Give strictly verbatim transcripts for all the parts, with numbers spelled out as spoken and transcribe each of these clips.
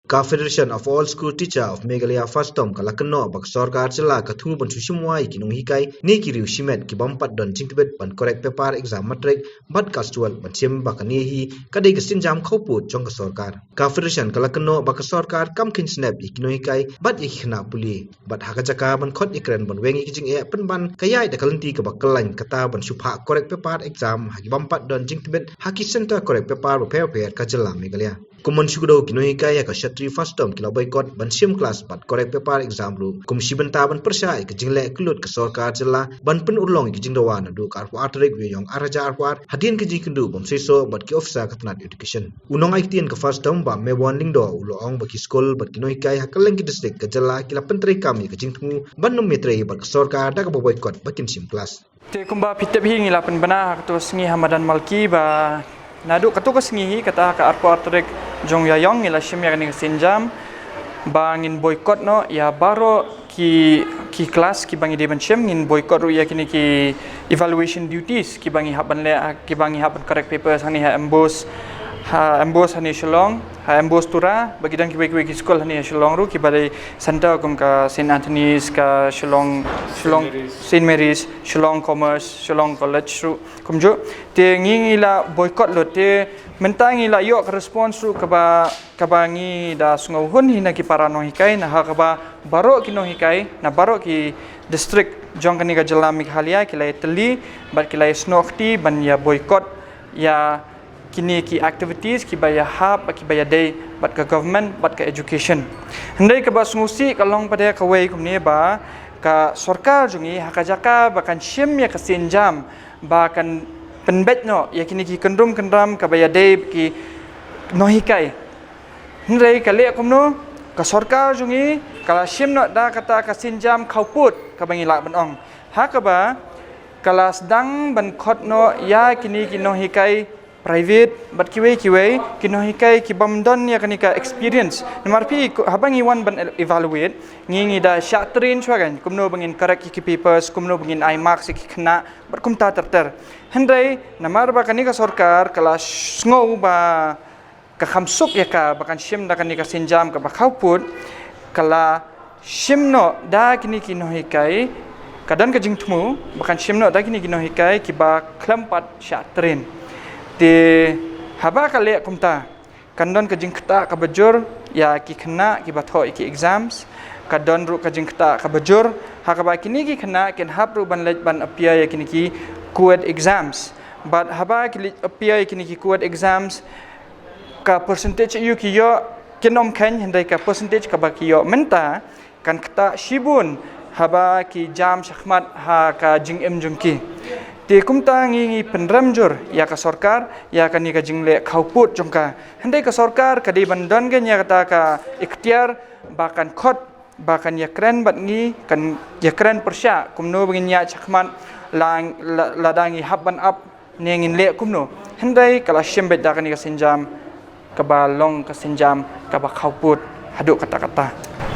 Ka Federation of All School Teacher of Meghalaya FASTOM ka la kynnoh ba ka sorkar jylla ka thmu ban shu shim wai ïa ki nonghikai ne ki riew shimet ki bym pat don jingtbit ban correct paper exam matric bad class twelve ban shim ba kane hi ka dei ka sienjam khawpud jong ka sorkar. Ka Federation ka la kynnoh ba ka sorkar kam kheiñ snep ïa ki nonghikai bad ïa ki khynnah pule bad ha ka jaka ban khot ïa kren ban weng ïa ki jingeh pynban ka ïaid da ka lynti kaba kyllaiñ kata ban shu phah correct paper exam ha ki bym pat don jingtbit ha ki centre correct paper bapher bapher ka jylla Meghalaya. Kum ban shu kdew ki nonghikai ha ka Shatri FASTOM ki la boycott ban shim klas bad correct paper exam ruh kum shi bynta ban pyrshah ïa ka jingleh kyllut ka sorkar jylla ban pynurlong ïa ka jingdawa naduh ka arphew ar tarik u Ïaïong ar hajar arphew ar hadien ka jingïakynduh bym seisoh bad ki officer ka tnat education. U nongai ktien ka FASTOM Bah Mebon Lyngdoh u la ong ba ki skul bad ki nonghikai ha kylleng ki district ka jylla ki la pyntreikam ïa ka jingthmu ban ym ïatrei bad ka sorkar da kaba boycott ba kin shim klas. Te kumba phi tip hi ngi la pynbna ha kato ka sngi ha madan Malki ba naduh kato ka sngi hi kata ha ka arphew ar tarik jong u Ïaïong ngi la shim ïa kane ka sienjam ba ngin boycott noh ïa baroh ki, ki klas kiba ngi dei ban shim, ngin boycott ruh ïa kine ki evaluation duties kiba ngi hap ban leh, kiba ngi hap ban correct papers hangne ha MBOSE, ha MBOSE hangne Shillong, ha MBOSE Tura bad ki don kiwei kiwei ki skul hangne ha Shillong ruh kiba dei centre kum ka Saint Anthony's, ka Shillong, Shillong Saint Mary's, Shillong Commerce, Shillong College ruh kumjuh. Te ngi, ngi la boycott lut, te mynta ngi la ïoh ka response ruh kaba, kaba ngi da sngewhun hi na ki para nonghikai, na ha kaba baroh ki nonghikai na baroh ki district jong kane ka jylla Meghalaya ki la ïatylli bad ki la ïasnoh kti ban ïa boycott ïa kine ki activities kiba ïahap bad kiba ïadei bad ka government bad ka education. Hynrei kaba sngewsih ka long pat de kawei kumne ba ka sorkar jong ngi ha ka jaka ba kan shim ïa ka sienjam ba kan pynbeit noh ïa kine ki kyndrum kyndram kaba ïadei ki nonghikai, hynrei ka leh kumno? Ka sorkar jong ngi ka la shim noh da kata ka sienjam khawpud kaba ngi lah ban ong, ha kaba ka la sdang ban khot noh ïa kine ki nonghikai private bad kiwei kiwei ki nonghikai ki bym don ïa kane ka experience. Namar phi, haba ngi wan ban evaluate ngi, ngi da shah train shuwa kan kumno ba ngin correct ïa ki papers, kumno ba ngin ai marks ïa ki khynnah bad kumta ter ter. Hynrei namar ba kane ka sorkar ka la sngew ba ka kham suk ïa ka ba kan shim da kane ka sienjam kaba khawpud, ka la shim noh da kine ki nonghikai, ka don ka jingthmu ba kan shim noh da kine ki nonghikai kiba khlem pat shah train. Te haba ka leh kumta kan don ka jingktah kaba jur ïa ki khynnah kiba thoh ïa ki exams, ka don ruh ka jingktah kaba jur ha kaba kine ki khynnah kin hap ruh ban leit ban appear ïa kine ki CUET exams. Bad haba ki leit appear ïa kine ki CUET exams, ka percentage aïu ki ïoh kin ym kheiñ, hynrei ka percentage kaba ki ïoh mynta kan ktah shibun haba ki jam shakhmat ha ka jingim jong ki. Te kumta ngi, ngi pynrem jur ïa ka sorkar ïa kane ka jingleh khawpud jong ka. Hynrei ka sorkar ka dei ban don kein ïa kata ka iktiar ba kan khot, ba kan ïakren bad ngi, kan ïakren pyrshah kumno ba ngin ïaid shakhmat la, la, lada ngi hap ban ap ne ngin leh kumno. Hynrei ka la shim beit da kane ka sienjam kaba long ka sienjam kaba khawpud haduh katta katta.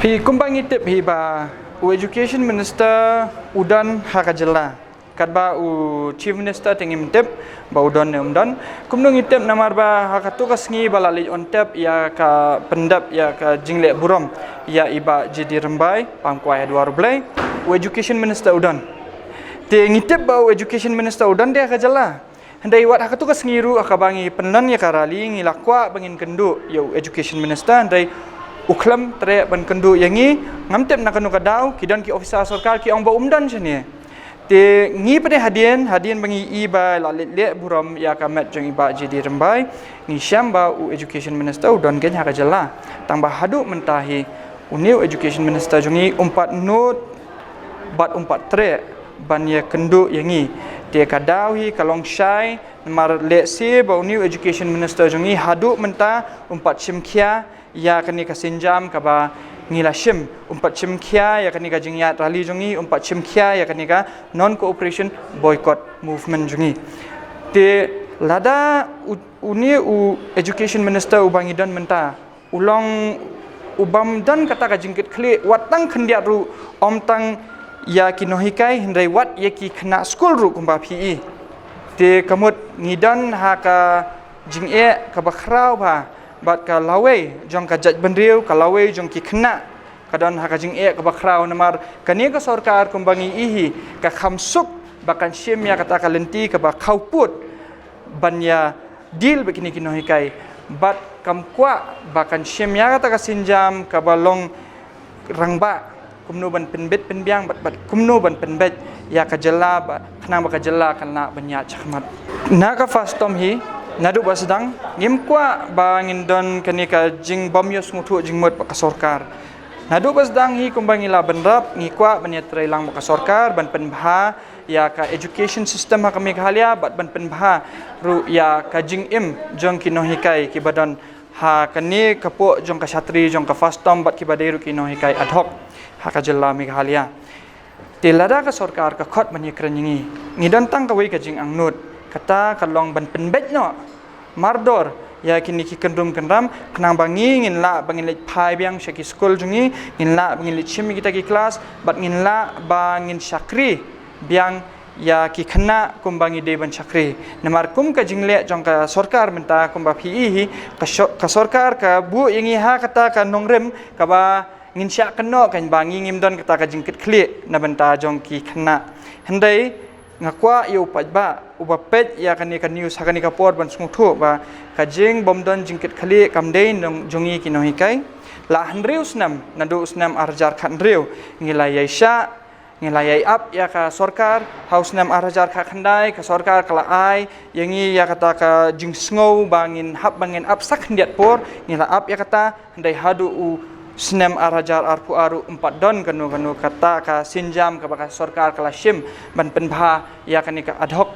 Phi, kumba ngi tip hi ba u Education Minister u don ha ka jylla, katba u Chief Minister te ngim tip ba u don ne um don. Kumno ngi tip? Namar ba ha kato ka sngi ba la leit on tep ïa ka pyndep ïa ka jingleh burom ïa i Bah J D Rymbai, pam kwai ha dwar U Blei, u Education Minister u don. Te ngi tip ba u Education Minister u don de ha ka jylla. Hynrei wat ha kato ka sngi ruh ha kaba ngi pynlong ïa ka rally ngi la kwah ba ngin kynduh ïa u Education Minister, hynrei u khlem treh ban kynduh ïa ngi. Ngam tip na kano ka daw, ki don ki officer sorkar ki ong ba um don shane. Te ngi pat de hadien, hadien ba ngi i ba la leit leh burom ïa ka met jong i Bah J D Rymbai, ngi shem ba u Education Minister u don kein ha ka jylla. Tang ba haduh mynta hi une u Education Minister jong ngi um pat nud bad um pat treh ban ïakynduh ïa ngi. Te ka daw hi ka long shai, namar lehse ba une u Education Minister jong ngi haduh mynta um pat shim khia ïa kane ka sienjam kaba ngi la shim, um pat shim khia ïa kane ka jingïaid rally jong ngi, um pat shim khia ïa kane ka non cooperation boycott movement jong ngi. Te lada u, une u Education Minister uba ngi don mynta u long u bym don kata ka jingkitkhlieh wat tang khyndiat ruh, ym tang ïa ki nonghikai hynrei wat ïa ki khynnah skul ruh kumba phi i. Te ka mut ngi don ha ka jingeh kaba khraw bha Bad ka lawei jong ka jaitbynriew, ka lawei jong ki khynnah, ka don ha ka jingeh kaba khraw namar kane ka sorkar kumba ngi i hi ka kham suk ba kan shim ïa kata ka lynti kaba khawpud ban ïa deal bad kine ki nonghikai. Bad kam kwah ba kan shim ïa kata ka sienjam kaba long rangbah, kumno ban pynbeit pynbiang bad, bad kumno ban pynbeit ïa ka jylla ba khnang ba ka jylla kan lah ban ïaid shakhmat. Na ka FASTOM hi, naduh ba sdang, ngim kwah ba ngin don kane ka jingbym ïohsngewthuh jingmut bad ka sorkar. Naduh ba sdang hi kumba ngi la bynrap, ngi kwah ban ïatreilang bad ka sorkar ban pynbha ïa ka education system ha ka Meghalaya bad ban pynbha ruh ïa ka jingim jong ki nonghikai kiba don ha kane ka pdeng jong ka shatri jong ka FASTOM bad kiba dei ruh ki nonghikai ad hoc ha ka jylla Meghalaya. Te lada ka sorkar ka khot ban ïakren ïa ngi, ngi don tang kawei ka jingangnud, kata ka long ban pynbeit noh mardor ïa kine ki kynrum kynram, khnang ba ngi ngin lah ba ngin leit phai biang sha ki skul jong ngi, ngin lah ba ngin leit shim ïa kita ki klas, bad ngin lah ba ngin shakri biang ïa ki khynnah kumba ngi dei ban shakri. Namar kum ka jingleh jong ka sorkar mynta kumba phi i hi, ka sho-, ka sorkar ka buh ïa ngi ha kata ka nongrim kaba ngin shah kynnoh kan ba ngi ngim don kata ka jingkitkhlieh na bynta jong ki khynnah. Hynrei nga kwah ïa u paidbah uba peit ïa kane ka news ha kane ka por ban sngewthuh ba ka jingbym don jingkitkhlieh kam dei nong jong ngi ki nonghikai. La hynriew snem, naduh u snem ar hajar khathynriew, ngi la ïai shah, ngi la ïai ap ïa ka sorkar. Ha u snem ar hajar khatkhyndai ka sorkar ka la ai ïa ngi ïa kata ka jingsngew ba ngin hap ba ngin ap sa khyndiat por, ngi la ap ïa kata. Hynrei haduh u snem ar hajar arphew ar ruh ym pat don kano kano kata ka sienjam kaba ka sorkar ka la shim ban pynbha ïa kane ka ad hoc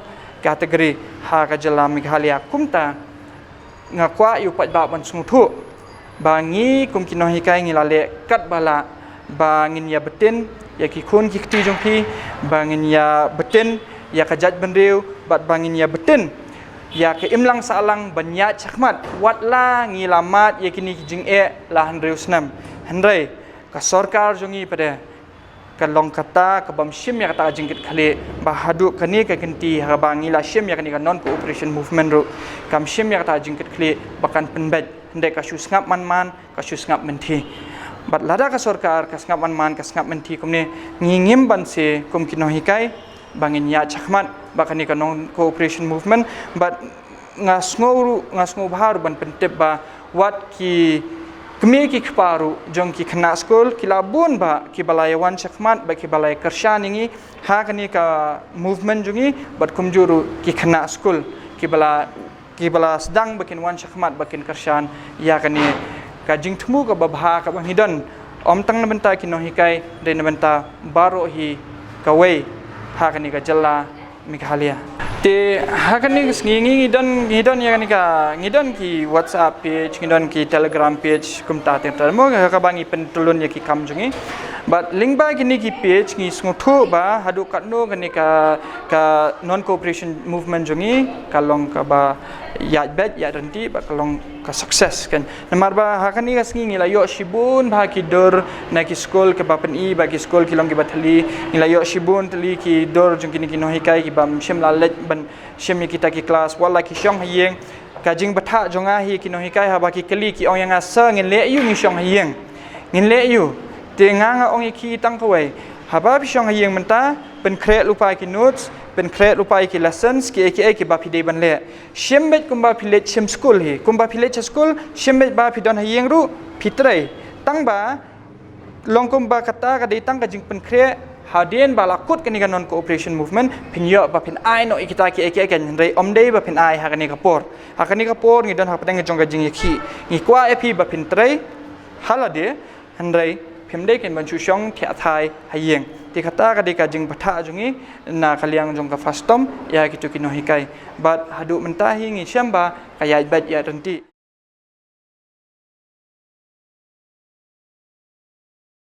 category ha ka jylla Meghalaya. Kumta nga kwah ïa u paidbah ban sngewthuh ba ngi kum ki nonghikai ngi la leh katba lah ba ngin ïa btin ïa ki khun ki kti jong phi, ba ngin ïa btin ïa ka jaitbynriew bad ba ngin ïa btin ïa ka imlang sahlang ban ïaid shakhmat. Wat la ngi la mad ïa kine ki jingeh la hynriew snem, hynrei ka sorkar jong ngi pat de ka long kata kabym shim ïa kata ka jingkitkhlieh. Ba haduh kane ka kynti haba ngi la shim ïa kane ka non cooperation movement ruh kam shim ïa kata ka jingkitkhlieh ba kan pynbeit, hynrei ka shu sngap man man, ka shu sngap mynthi. Bad lada ka sorkar ka sngap man man, ka sngap mynthi kumne, ngi ngim banse kum ki nonghikai ba ngin ïaid shakhmat bad kane ka non cooperation movement. Bad nga sngew ruh, nga sngewbha ruh ban pyntip ba wat ki kmie ki kpa ruh jong ki khynnah skul ki la bun bha kiba la ïa wan shakhmat bad kiba la ïa kyrshan ïa ngi ha kane ka movement jong ngi, bad kumjuh ruh ki khynnah skul kiba la, kiba la sdang ba kin wan shakhmat ba kin kyrshan ïa kane ka jingthmu kaba bha kaba ngi don, ym tang na bynta ki nonghikai, dei na bynta baroh hi kawei ha kane ka jylla Meghalaya. Te ha kane ka sngi ngi, ngi don, ngi don ïa kane ka, ngi don ki WhatsApp page, ngi don ki Telegram page kumta te, te mo ha kaba ngi pyntylun ïa ki kam jong ngi. Bad lyngba kine ki page ngi sngewthuh ba haduh katno kane ka, ka non cooperation movement jong ngi ka long kaba ïaid beit ïaid ryntih bad ka long ka success kan. Namar ba ha kane ka sngi ngi la ïoh shibun bha ki dur na ki skul kiba pyni ba ki skul ki long kiba thylli. Ngi la ïoh shibun thylli ki dur jong kine ki nonghikai kibym shym la leit ban shim ïa kita ki klas, wat la ki shong ha ïing. Ka jingbthah jong nga hi ki nonghikai haba ki kylli ki ong ïa nga, sir, ngin leh aiu ngi shong ha ïing? Ngin leh aiu? Te nga nga ong ïa ki tang kawei, haba phi shong ha ïing mynta, pynkhreh lypa ïa ki notes, pynkhreh lypa ïa ki lessons, kiei kiei kiba phi dei ban leh. Shim beit kumba phi leit shim skul hi, kumba phi leit sha skul, shim beit ba phi don ha ïing ruh phi trei. Tang ba long kumba kata ka dei tang ka jingpynkhreh, hadien ba la kut kane ka non cooperation movement, phin ïoh ba phin ai noh ïa kita kiei kiei kan, hynrei ym dei ba phin ai ha kane ka por. Ha kane ka por ngi don hapdeng jong ka jingïakhih. Ngi kwah ïa phi ba phin trei ha lade, hynrei phim dei kan ban shu shong thiah thai ha ïing. Te kata ka dei ka jingbthah jong ngi na ka liang jong ka FASTOM ïa kito ki nonghikai. Bad haduh mynta hi ngi shem ba ka ïaid beit ïaid ryntih.